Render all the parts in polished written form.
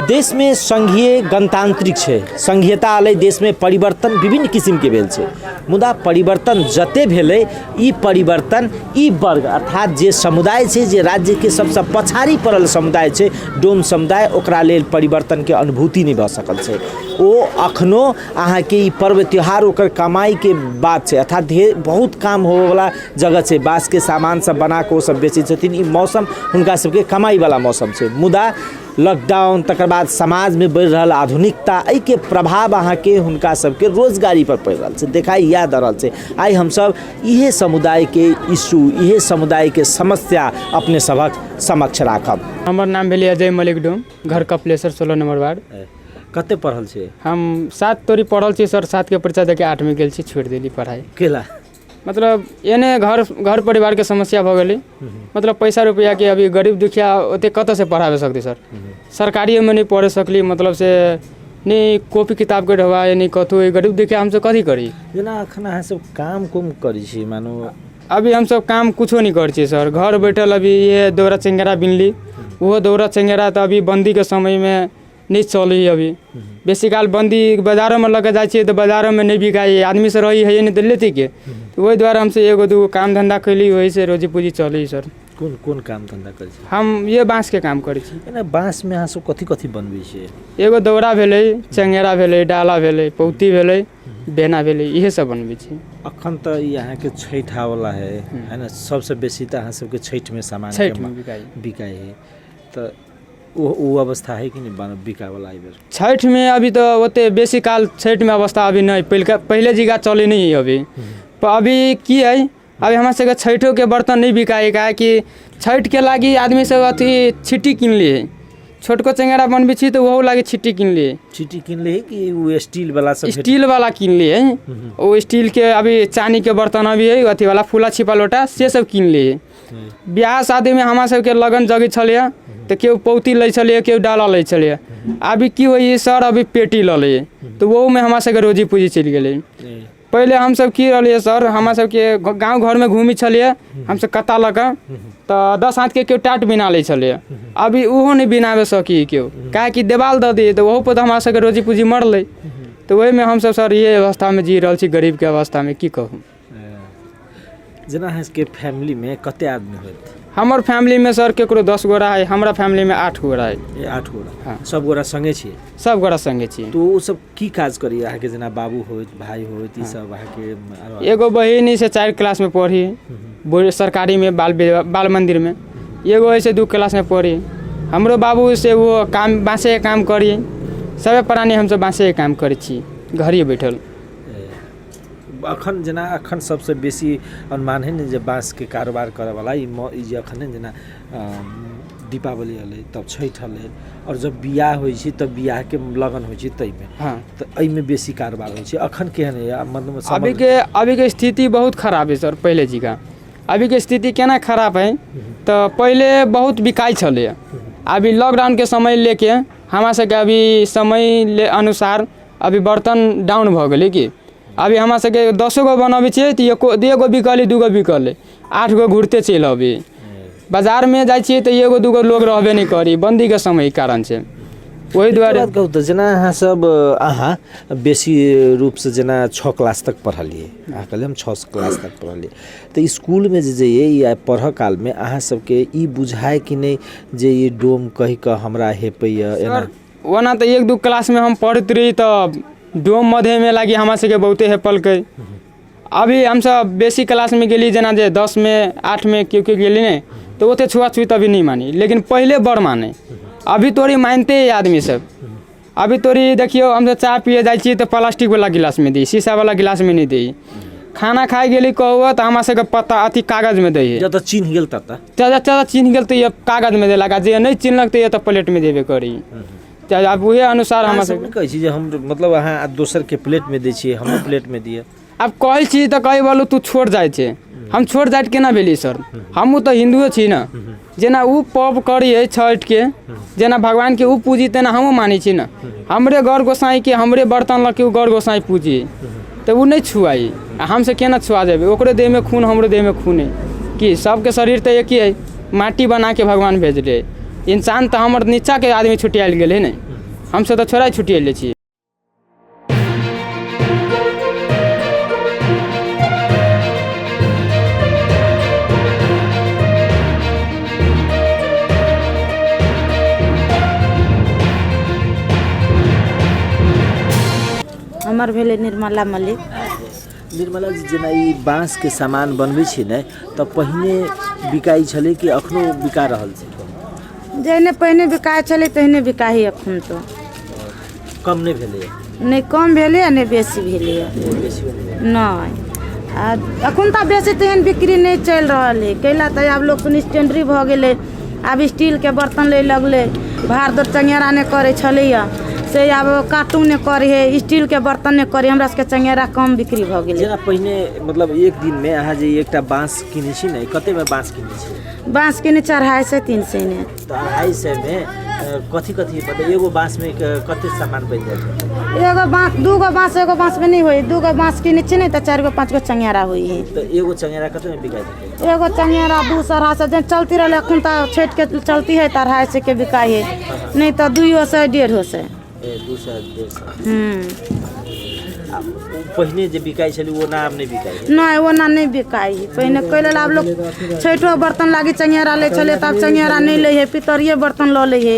देशमे संघीय गणतान्त्रिक छै, संघीयता एलै, देशमे परिवर्तन विभिन्न किसिमके भेल छै, मुदा परिवर्तन जते भेलै ई परिवर्तन ई वर्ग अर्थात जे समुदाय छै, जे राज्यके सबसँ पछाड़ी पड़ल समुदाय छै, डोम समुदाय, ओकरा लेल परिवर्तनके अनुभूति नहि भऽ सकल छै। ओ अखनो अहाँके ई पर्व त्योहार ओकर कमाइके बात छै, अर्थात ढेर बहुत काम होबऽवला जगह छै। बाँसके सामान सब बनाकऽ ओ सब बेचै छथिन। ई मौसम हुनका सबके कमाइवला मौसम छै, मुदा लॉकडाउन तकर बाद समाजमे बढ़ि रहल आधुनिकता, एहिके प्रभाव अहाँके हुनका सबके रोजगारीपर पड़ि रहल छै, देखाइ इएह दऽ रहल छै। आइ हमसब इहे समुदायके इशू, इहे समुदायके समस्या अपने सभक समक्ष राखब। हमर नाम भेलै अजय मलिक डोम, घर कपिलेश्वर, 16 नम्बर वार्ड। कते पढ़ल छियै? हम 7 तोरी पढ़ल छी सर, 7के परीक्षा दऽ के 8मे गेल छी, छोड़ि देली पढ़ाइ। केला? मतलब एने घर घर परिवारके समस्या भऽ गेलै, मतलब पैसा रुपैआके अभी गरीब दुखिया ओतेक कतऽसँ पढ़ाबे सकतै सर? सरकारियोमे नहि पढ़ सकली, मतलब से नहि कॉपी किताबके ढोआ, नहि कतहु, गरीब दुखिया हमसब कथी करी? जेना एखन अहाँ सब काम कुम करै छी मानू? अभी हमसब काम कुछो नहि करै छियै सर, घर बैठल। अभी इहे दौरा चंगेरा बिनली, ओहो दौरा चंगेरा तऽ अभी बन्दीके समयमे नहि चलै। अभी बेसी काल बन्दी, बाजारोमे लऽ कऽ जाइ छियै तऽ बाजारोमे नहि बिकाइ, आदमी सब रहै है नहि तऽ लेतै के? ओहि दुआरे हमसब एगो दूगो काम धन्धा कयली, ओहिसँ रोजी पूँजी चलै सर। कोन कोन काम धन्धा करै छी? हम ये बाँसके काम करै छी। एना बाँसमे अहाँ सब कथी कथी बनबै छियै? एगो दौरा भेलै, चंगेरा भेलै, डाला भेलै, पौती भेलै, बेना भेलै, इहे सब बनबै छी। अखन तऽ ई अहाँके छठि आबऽवला है, है ने? सबसँ बेसी तऽ अहाँ सबके छठिमे सामान छठिमे बिकाइ। बिकाइ है, तऽ ओ अवस्था है कि नहि बिकायवला एहिबेर? छठिमे अभी तऽ ओते बेसी काल छठिमे अवस्था अभी नहि, पहिलका पहिले जिगा चलै नहि है अभी। पर अभी की है, अभी हमरा सबके छठिओके बर्तन नहि बिकाइ, काहेकि छठिके लागि आदमी सब अथी छिट्टी किनली है। छोटको चेंगेरा बनबै छी तऽ ओहो लागि छिट्टी किनली। छिट्टी किनली है कि ओ स्टील वाला सब? स्टील वाला किनली है। ओ स्टीलके अभी चानीके बर्तन अभी है, अथीवला फूला छिपा लोटा से सब किनली है। बियाह शादीमे हमरा सबके लगन जगै छलैए तऽ केओ पौती लै छलैए, केओ डाला लै छलैए। अभी की होइए सर, अभी पेटी लऽ लैए, तऽ ओहूमे हमरा सबके रोजी पूँजी चलि गेलै। पहिले हमसब की रहलियै सर, हमरा सबके गाँव घरमे घूमै छलियै हमसब कत्ता लऽ कऽ, तऽ 10 हाथके केओ टाट बिना लै छलैए। अभी ओहो नहि बिनाबे सकी केओ, काहेकि देवाल दऽ दियै तऽ ओहूपर तऽ हमरा सबके रोजी पूँजी मरलै। तऽ ओहिमे हमसब सर इहे अवस्थामे जी रहल छी, गरीबके अवस्थामे, की कहू। जेना अहाँ सबके फैमिलीमे कते आदमी होत? हमर फैमिलीमे सर केकरो 10 गोरा है, हमरा फैमिलीमे 8 गोरा है। ए, 8 गोरा? हाँ। सब गोरा संगे छियै? सब गोरा संगे छियै। तऽ ओ सब की काज करैए अहाँके? जेना बाबू होत, भाय होत, ई सब अहाँके आरो? एगो बहिन से 4 क्लासमे पढ़ी सरकारीमे बाल बाल मन्दिरमे, एगो ऐसे 2 क्लासमे पढ़ी। हमरो बाबू से वो काम बाँसेके काम करी। सभे प्राणी हमसब बाँसेके काम करै छी घरे बैठल। अखन जेना अखन सबसँ बेसी अनुमान है ने जे बाँसके कारोबार करऽवला ई ई जे अखन है, जेना दीपावली एलै, तब छठि एलै, आओर जब बियाह होइ छै तब बियाहके लगन होइ छै ताहिमे तऽ एहिमे बेसी कारोबार होइ छै। अखन केहन है मतलब? अभीके स्थिति बहुत खराब है सर, पहिले जिका। अभीके स्थिति केना खराब है तऽ पहिले बहुत बिकाइ छलै। अभी लॉकडाउनके समय लेके हमरा सबके अभी समय ले अनुसार अभी बर्तन डाउन भऽ गेलै कि अभी हमरा सबके 10 गो बनबै छियै तऽ एको एगो बिकलै, 2 गो बिकलै, 8 गो घुरते चलि अबै। बाजारमे जाइ छियै तऽ एगो दूगो लोग रहबे नहि करी, बन्दीके समय कारण छै, ओहि दुआरे। बात कहू तऽ जेना अहाँ सब, अहाँ बेसी रूपसँ जेना 6 क्लास तक पढ़लियै, अहाँ कहलियै हम 6 क्लास तक पढ़लियै, तऽ इसकुलमे जे जइयै या पढ़ऽ कालमे अहाँ सबके ई बुझाय कि नहि जे ई डोम कहि कऽ हमरा हेपैए एना? ओना तऽ 1-2 क्लासमे हम पढ़ैत रही तऽ डोम मधेमे लागि हमरा सबके बहुते हेपलकै। अभी हमसब बेसी क्लासमे गेली, जेना जे 10मे 8मे केओ केओ गेली ने, तऽ ओते छुआछूत अभी नहि मानी, लेकिन पहिले बड़ माने। अभी तोरी मानिते है आदमी सब। अभी तोरी देखियौ, हमसब चाय पिए जाइ छियै तऽ प्लास्टिकवला गिलासमे दै, शीशावला गिलासमे नहि दै। खाना खाइ गेली कहू तऽ हमरा सबके पत्ता अथी कागजमे दै है। जतऽ चिन्ह गेल ततऽ। जादा जादा चिन्ह गेल तऽ कागजमे देलक, आ जे नहि चिन्हलक तऽ तऽ प्लेटमे देबे करी। तऽ आब उहे अनुसार अहाँ हमरा सब सबके नहि कहै छी जे हम मतलब अहाँ दोसरके प्लेटमे दै छियै, हमरो प्लेटमे दिअ? आब कहै छी तऽ कहै बोलू तू छोट जाइ छै। हम छोट जाति केना भेली सर? हमहूँ तऽ हिन्दुए छी ने। जेना ओ पर्व करी है छठिके, जेना भगवानके ओ पूजी, तेना हमहूँ मानै छी ने। हमरे गौर गोसाइके हमरे बर्तन लऽ के ओ गौर गोसाइ पूजी तऽ ओ नहि छुआई, आ हमसब केना छुआ जेबै? ओकरो देहमे खून, हमरो देहमे खून है कि सबके शरीर तऽ एके है। माटी बनाके भगवान भेजले, इंसान तऽ हमर नीचाके आदमी छुटियायल गेलै ने। हमसब तऽ छोड़ा छुट्टी अयले छी। हमर भेलै निर्मला मल्लिक। निर्मला जी, जेना ई बाँसके सामान बनबै छी ने, तऽ पहिने बिकाइ छलै कि अखनो बिका रहल छै? जहने पहिने बिकाइ छलै तहने बिकाइ एखन तो। कम नहि भेलैए? नहि कम भेलैए, नहि बेसी भेलैए। बेसी भेलैए? नहि, आ एखन तऽ बेसी तेहन बिक्री नहि चलि रहल हइ। कैला तऽ आब लोक स्टैंडरी भऽ गेलै, आब स्टीलके बर्तन लै लगलै। भार दौड़ चङ्गेरा नहि करै छलैए, से आब कार्टून नहि करै हइ, स्टीलके बर्तन नहि करै। हमरा सबके चङ्गेरा कम बिक्री भऽ गेलै। जेना पहिने मतलब एक दिनमे अहाँ जे एकटा बाँस किनै छी ने, कतेमे बाँस किनै छी? बाँस किनै छी 250 300 ने। तऽ 250मे कथी कथी, मतलब एगो बाँसमे कते सामान बनि जाइ छै? एगो बाँस, दूगो बाँस, एगो बाँसमे नहि होइ। दूगो बाँस किनै छी ने तऽ चारि गो पाँच गो चङ्गेरा होइ हइ। तऽ एगो चङ्गेरा कतेमे बिकाइ छै? एगो चङ्गेरा 200 250 जे चलती रहलै। एखन तऽ छठिके चलती हइ तऽ 250के बिकाइ हइ, नहि तऽ 200 150। ए, 200 150? हूँ। आ ओ पहिने जे बिकाइ छलै ओना आब नहि बिकाइ है? नहि, ओना नहि बिकाइ हइ। पहिने कै लेल आब लोक छठिो बर्तन लागी चङ्गेरा लै छलै, तऽ आब चङ्गेरा नहि लै हइ, पितरिए बर्तन लऽ लै हइ।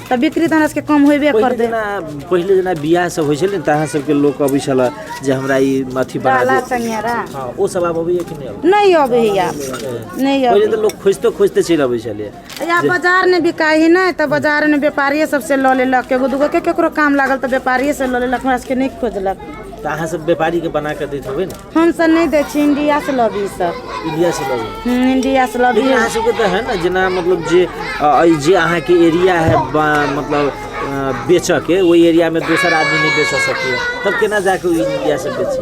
तऽ बिक्री तऽ हमरा सबके कम होबे पहिले करतै। जेना पहिले जेना बियाह सब होइ छलै ने, तऽ अहाँ सबके लोक अबै छलै जे हमरा ई अथी बना डाला दे। चङ्गेरा। हँ, ओ सब आब अबैया कि नहि अबैया? नहि अबै हइ आब, नहि पहिले अबै। तऽ लोक खोजिते खोजिते चलि अबै छलै। या बाजार नहि बिकाइ हइ ने, तऽ बाजारमे व्यापारिए सबसँ लऽ लेलक। एगो दूगो के केकरो काम लागल तऽ व्यापारिए से लऽ लेलक, हमरा सबके नहि खोजलक। तऽ अहाँ सब व्यापारीके बना कऽ दैत होबै ने? हमसब नहि दै छी, इंडिया से लबी सब। इंडिया से लबै? हम्म, इंडिया से लबी। लेकिन अहाँ सबके तऽ है ने, जेना मतलब जे जे अहाँके एरिया है मतलब बेचऽके, ओहि एरियामे दोसर आदमी नहि बेच सकैए, तब केना जाके ओ इंडिया से बेची?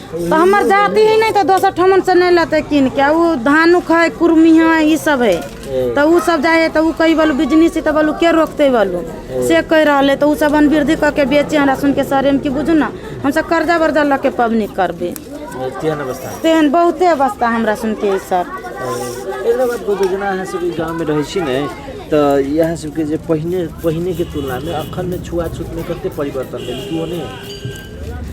तऽ हमर जाति ही नहि तऽ दोसर ठमन से नहि लेतै कीन के। ओ धानुक है, कुर्मी है, ई सब है, तऽ ओ सब जाइ है तऽ ओ कही बोलू बिजनेस है, तऽ बोलू के रोकतै? बोलू से कहि रहल है। तऽ ओ सब अनवृद्धि कऽ के बेचे हमरा सुन के शहरेमे की बुझू ने, हमसब कर्जा वर्जा लऽ के पबनी करबै। तेहन अवस्था? तेहन बहुते अवस्था हमरा सुन के ई सर। एकरा बाद कहू, जेना अहाँ सबके गाँवमे रहै छी ने, तऽ अहाँ सबके जे पहिने पहिनेके तुलनामे अखनमे छुआछूतमे कते परिवर्तन भेल कि ओ नहि?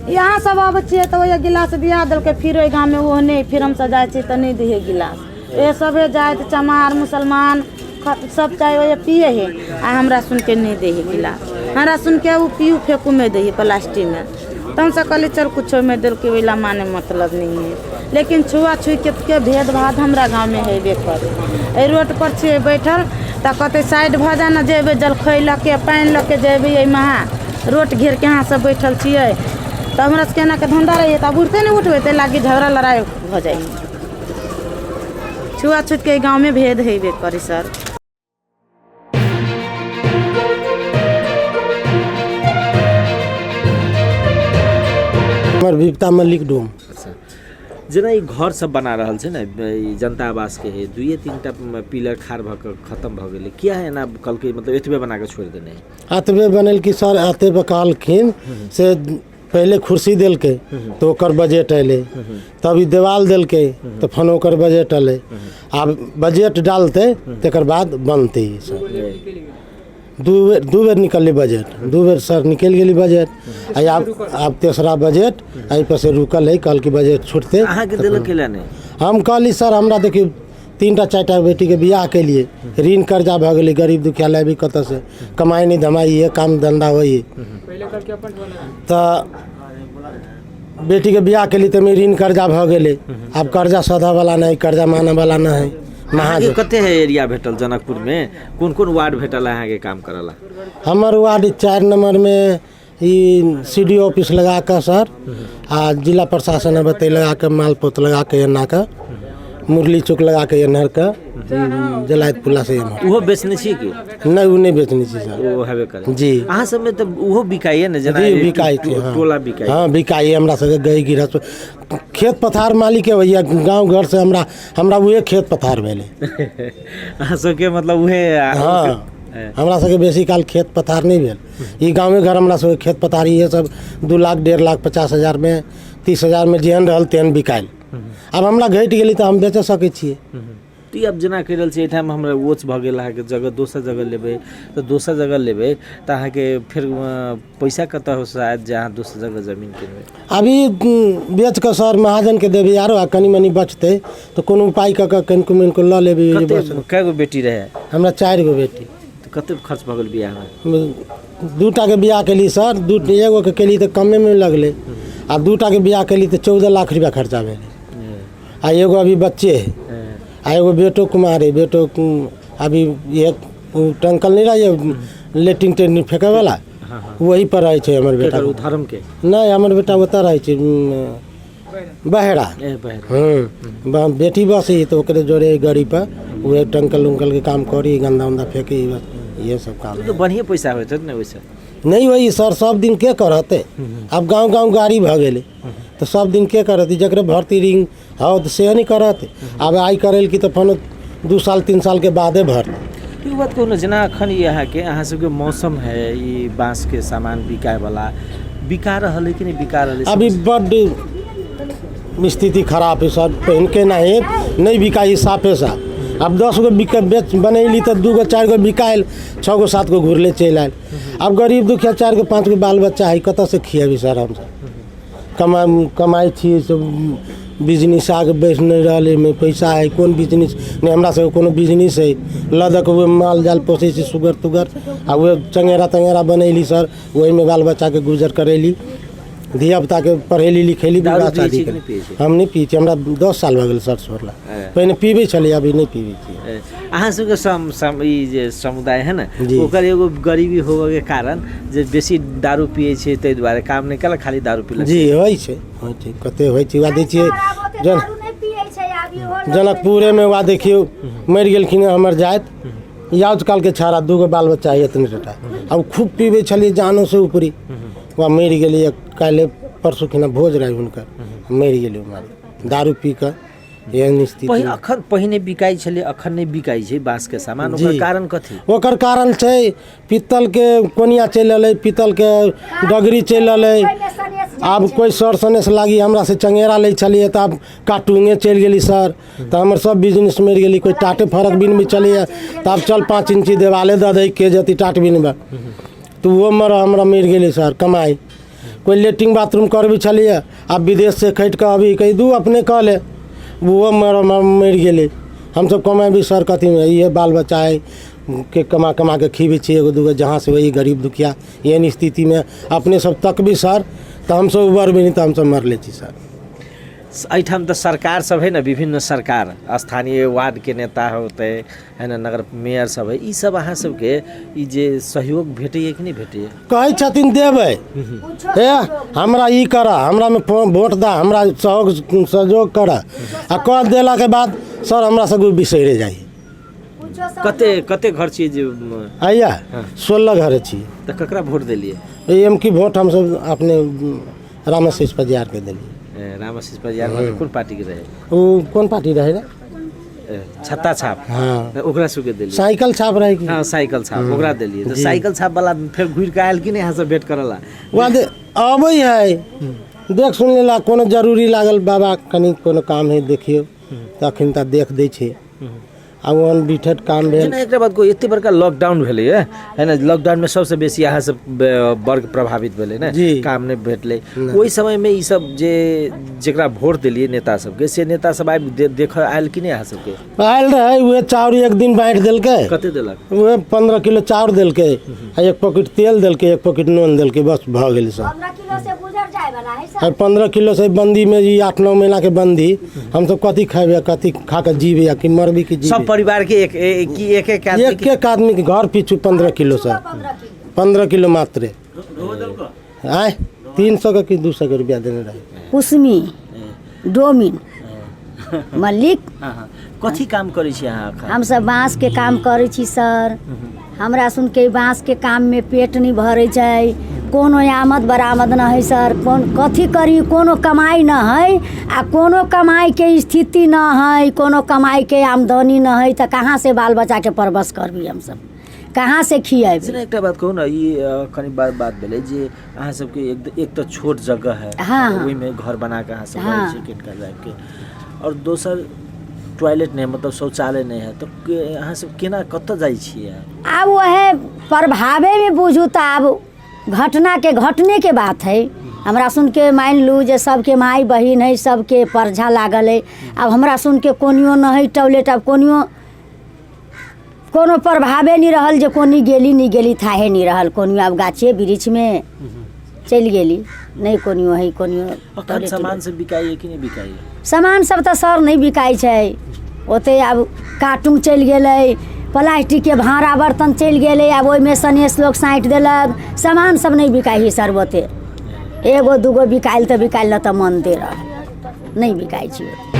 यहाँ सब अबै छियै तऽ ओहि गिलास दिया देलकै। फिर ओहि गाममे ओहो नहि। फिर हमसब जाइ छियै तऽ नहि दै हइ गिलास। ए सभे जाति चमार मुसलमान सब चाय ओहे पिए हइ, आ हमरा सुनके नहि दै हइ गिलास। हमरा सुनके ओ पियू फेकूमे दै हइ प्लास्टिकमे। तऽ हमसब कहली चल कुछोमे देलकै, ओहि ला माने मतलब नहि हइ। लेकिन छुआ छुईके के भेदभाव हमरा गाँवमे हेबे करै। एहि रोड पर छियै बैठल तऽ कहतै साइड भऽ जा ने, जेबै जलखै लऽ के, पानि लऽ के जेबै। एहिमे रोड घेरके अहाँ सब बैठल छियै तऽ हमरा सबके एना के धन्धा रहैए, तऽ आब उठते नहि उठबै, ताहि लागी झगड़ा लड़ाइ भऽ जाइ। छुआछूतके गाँवमे भेद हेबे करै सर। हमर विपता मल्लिक डोम। जेना ई घर सब बना रहल छै ने, ई जनता आवासके है, दुइये तीन टा पिलर खाड़ भऽ कऽ खतम भऽ गेलै। किया एना कहलकै, मतलब एतबे बना कऽ छोड़ि देने है? एतबे बनेल कि सर, एतबे कहलखिन से पहिले कुर्सी देलकै तऽ ओकर बजट अयलै, तब ई देवाल देलकै तऽ फेर ओकर बजट अयलै। आब बजट डालतै तकर बाद बनतै ई सब। 2 बेर निकललै बजट, 2 बेर सर निकलि गेलै बजट, आ आब तेसरा बजट एहिपर से रुकल है। कहलकै बजट छुटतै। अहाँके देलक केला नहि? हम कहली सर, हमरा देखियौ, तीन टा चारि टा बेटीके बियाह केलिए, ऋण कर्जा भऽ गेलै, गरीब दुखिया लेबै कतऽसँ? कमाइ नहि धमाइ, इहे काम धन्धा होइ। तऽ बेटीके बियाह केली तऽ ऋण कर्जा भऽ गेलै। आब कर्जा सधऽवला नहि, कर्जा मानऽवला नहि अहाँके महाजन। कते है एरिया भेटल जनकपुरमे? कोन कोन वार्ड भेटल है अहाँके काम करऽ ला? हमर वार्ड 4 नंबरमे ई सी डी ओ ऑफिस लगा कऽ सर, आ जिला प्रशासन है बतै लगा कऽ, मालपोत लगा कऽ, एना कऽ मुरली चौक लगा कऽ, एन्हर कऽ जलायत पुला से एम्हर। ओहो बेचने छियै कि? नहि, ओ नहि बेचने छी सर। ओ हेबे करे? जी। अहाँ सबमे तऽ ओहो बिकाइए ने, जेना जी, बिकाइ छै, हँ। टोला बिकाइ? हँ, बिकाइ। हमरा सबके गाय गिरहस्थ खेत पथार मालिक होइए गाँव घर से। हमरा हमरा उहे खेत पथार भेलै। अहाँ सबके मतलब उहे? हँ, हमरा सबके बेसी काल खेत पथार नहि भेल। ई गाँवे घर हमरा सबके खेत पथार। इहे सब 2 लाख, 1.5 लाख, 50 हजारमे, 30 हजारमे जेहन रहल तेहन बिकायल। आब हमरा घटि गेली तऽ हम बेच सकै छियै। तऽ ई आब जेना कहि रहल छी एहिठाम हमरा ओछ भऽ गेल अहाँके जगह दोसर जगह लेबै तऽ दोसर जगह लेबै तऽ अहाँके फेर पैसा कतऽसँ आयत जे अहाँ दोसर जगह जमीन किनबै? अभी बेच कऽ सर महाजनके देबै आरो, आ कनि मनि बचतै तऽ कोनो उपाय कऽ कऽ कनिको मनिको लऽ लेबै। कते कए गो बेटी रहै? हमरा 4 गो बेटी। तऽ कते खर्च भऽ गेल बियाहमे? दूटाके बियाह केली सर, दू एगोके केली तऽ कमेमे लगलै, आ दूटाके बियाह केली तऽ 14 लाख रुपया खर्चा भेलै। आ एगो अभी बच्चे है, आ एगो बेटो कुमार है। बेटो अभी एक उ टंकल नहीं रही लेट्रिन टेट्रिन फेंके वाला, वही पर रहै छै हमर बेटा। केकर, ओ धर्म के? नहि, हमर बेटा ओतऽ रहै छै बहेरा। ए बहरा। बेटी बस ही तऽ ओकरे जोड़े गाड़ी पर उहे टंकल उंकल के काम करी, गंदा उंदा फेंकी, बस इहे सब काम। तऽ बढ़िएँ पैसा होइत होत ने ओहिसँ? नहीं वही सर, सब दिन के करते? आब गाँव गाँव गाड़ी भऽ गेलै तऽ सब दिन के करत? जकरे भर्ती रिंग हौ तऽ से नहीं करत। आब आइ करल की तऽ फेनो 2 साल 3 साल के बादे भरत। ई बात कहू ने, जेना एखन ई अहाँके अहाँ सबके मौसम है, ई बाँसके सामान बिकायवला बिका रहल है कि नहि बिका रहल है? अभी बड्ड स्थिति खराब है सर, पहिनके नहीं नहीं बिकाई साफे साफ। अब 10 गो बिक बेच बनैली तऽ दू गो चारि गो बिकायल, छओ गो सात गो घुरले चलि आयल। आब गरीब दुखिया चारि गो पाँच गो बाल बच्चा है, कतऽसँ खिएबी सर? हमसब कमाइ छियै सब बिजनेस आगे बढ़ि नहि रहल है। एहिमे पैसा है कोन बिजनेस नहि, हमरा सबके कोनो बिजनेस है लऽ दऽ कऽ उहे माल जाल पोसै छी, सुगर तुगर, आ उहे चंगेरा तंगेरा बनैली सर, ओहिमे बाल बच्चाके गुजर करैली, धिया पुताके पढ़ेली लिखेली। दारू विवाह पियै शादी छी कि केली। नहि पियै छी? हम नहि पियै छी, हमरा 10 साल भऽ गेल सर छोड़ला। पहिने पीबै छलियै, अभी नहि पीबै छियै। ए, अहाँ सबके सम, सम ई जे समुदाय है ने, जी। ओकर एगो गरीबी होबऽके कारण जे बेसी दारू पियै छै, ताहि दुआरे काम नहि केलक, खाली दारू पीलक। जी, होइ छै, होइ छै, कते होइ छै। वएह दै छियै जन जनकपुरेमे वएह देखियौ, मरि गेलखिन हमर जाति याज कालके छाड़ा, दूगो बाल बच्चा है एतने टटा, आ ओ खूब पीबै छलियै जानोसँ ऊपरी, वएह मरि गेलै। काल्हि परसू खिना भोज रहै हुनकर, मरि गेलै ओ मारि दारू पी कऽ। एहन स्थिति। अखन पहिने बिकाइ छलै, अखन नहि बिकाइ छै बाँसके सामान, ओकर जी। कारण कथी? ओकर कारण छै पीतलके कोनिया चलि एलै, पीतलके डगरी चलि एलै। आब कोइ सर सनेस लागी हमरा से चंगेरा लै छलियै तऽ आब कार्टूने चलि गेली सर, तऽ हमर सब बिजनेस मरि गेली। कोइ टाटे फरक बिनबै छलियै तऽ आब चल 5 इंची देवाले दऽ दै, के जती टाट बिनबै, तऽ ओहो मर हमरा मरि गेलै सर कमाइ। कोइ लेट्रिन बाथरूम करबै छलियै, आब विदेशसँ खटि कऽ अभी कहि दू अपने कऽ ले, ओहो मर मरि गेलै। हमसब कमेबै सर कथीमे? इहे बाल बच्चा है के कमा कमा के खिबै छियै, एगो दूगो जहाँ से वही गरीब दुखिया। एहन स्थितिमे अपने सब तकबै सर तऽ हमसब उबरबै, नहि तऽ हमसब मरले छी सर। एहिठाम तऽ सरकार सब है ने, विभिन्न सरकार, स्थानीय वार्डके नेता होतै है ने, नगर मेयर सब है, ई सब अहाँ सबके ई जे सहयोग भेटैए कि नहि भेटैए? कहै छथिन देबै, हे हमरा ई करऽ, हमरामे वोट दऽ, हमरा सहयोग सहयोग करऽ, आ कऽ देलाके बाद सर हमरा सबके बिसरि जाइ। कते कते घर छियै जे आइया 16 घर छी। तऽ ककरा वोट देलियै? एम की वोट हमसब अपने रामाशीष परियारके देलियै। ए, रामाशीष परियार मतलब कोन पार्टीके रहै? ओ कोन पार्टी रहै रे? ए, छत्ता छाप। हाँ। ओकरा सबके देलियै? साइकिल छाप रहै की। हाँ, साइकिल छाप, ओकरा देलियै। तऽ साइकिल छाप वाला फेर घुरि कऽ आयल कि नहि अहाँ सब भेंट करऽ ला? वहाँ अबै है, देख सुन लेला, कोनो जरूरी लागल बाबा कनि कोनो काम है देखियौ तऽ अखन तऽ देख दै छै, आ ओहन बिठट काम भेल। जेना एकटा बात कहू, एते बड़का लॉकडाउन भेलैए है ने, लॉकडाउनमे सबसँ बेसी अहाँ सब वर्ग प्रभावित भेलै ने? जी। काम नहि भेटलै ओहि समयमे। ई सब जे जेकरा वोट देलियै नेता सबके, से नेता सब आबि देखऽ आयल कि नहि अहाँ सबके? आयल रहै, उहे चाउर एक दिन बाँटि देलकै। कते देलक? उहे 15 किलो चाउर देलकै आ एक पॉकेट तेल देलकै, एक पॉकेट नून देलकै, बस भऽ गेलै सर। 15 किलो से गुजर जाए वाला है सर? आ 15 किलो से बंदी में जी 8-9 महीना के बंदी, हमसब कथी खेबै, कथी खा कऽ जीबै, आ कि मरबी कि सब जीबै? परिवार के एक की एक एक आदमी? एक एक आदमी के घर पीछू 15 किलो सर, 15 किलो मात्रे। आय 300 के कि 200 के रुपया देने रहे। कुसमी डोमिन मल्लिक। हाँ। कथी काम करै छी अहाँ एखन? हमसब बाँसके काम करै छी सर। हमरा सुनके बाँसके काममे पेट नहि भरै छै, कोनो आमद बरामद नहि है सर। कोन कथी करी? कोनो कमाइ नहि है आ कोनो कमाइके स्थिति नहि है, कोनो कमाइके आमदनी नहि है, तऽ कहाँ से बाल बच्चाके परवरिश करबी हमसब? कहाँ से खिएबै? जेना एकटा बात कहू ने, ई कनि बात बात भेलै जे अहाँ सबके एक एक तऽ छोट जगह है, हाँ। ओहिमे घर बना कऽ अहाँ सब रहै छी किनका जाके, आओर दोसर टॉयलेट नहि है, मतलब शौचालय नहि है, तऽ अहाँ सब केना कतऽ जाइ छियै अहाँ? आब वहे प्रभावेमे बुझू तऽ आब घटनाके घटनेके बात है। हमरा सुनके मानि लू जे सबके माय बहिन है, सबके परझा लागल है। आब हमरा सुनके कोनियो न है टॉयलेट, आब कोनियो कोनो प्रभावे नहि रहल जे कोनी गेली नहि गेली थाहे नहि रहल। कोनियो आब गाछे वृक्षमे चलि गेली, नहि कोनियो है कोनियो अखन टॉयलेट। सामान सब बिकाइए कि नहि बिकाइए? सामान सब तऽ सर नहि बिकाइ छै ओते। आब कार्टून चलि गेलै, प्लास्टिकके भाड़ा बर्तन चलि गेलै, आब ओहिमे सनेस लोक साँटि देलक। सामान सब नहि बिकाइ हइ सर ओते। एगो दूगो बिकायल तऽ बिकायल, नहि तऽ मन दे रहल, नहि बिकाइ छै।